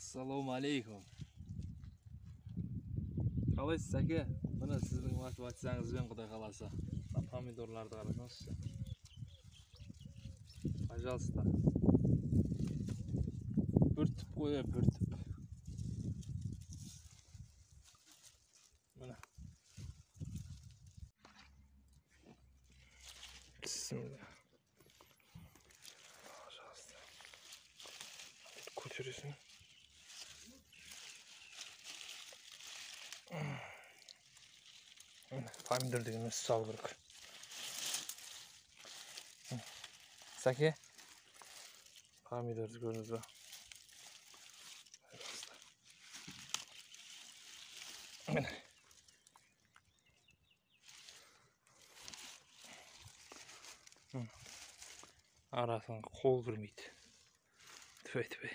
Ассалаумағалейкум. Қалайсыз, әке? Міне сіздің мотивацияңызбен, Құдай қаласа. Мына помидорларды қарасаңызшы. Пожалуйста. Бір түп қоя, бір түп. Міне. Бісміллә. Пожалуйста. Көтересің. Помидор деген өсіп салу керек. Сәке, помидорды көрдіңіз ба? Міне. Арасынан қол кірмейді. Түбе, түбе.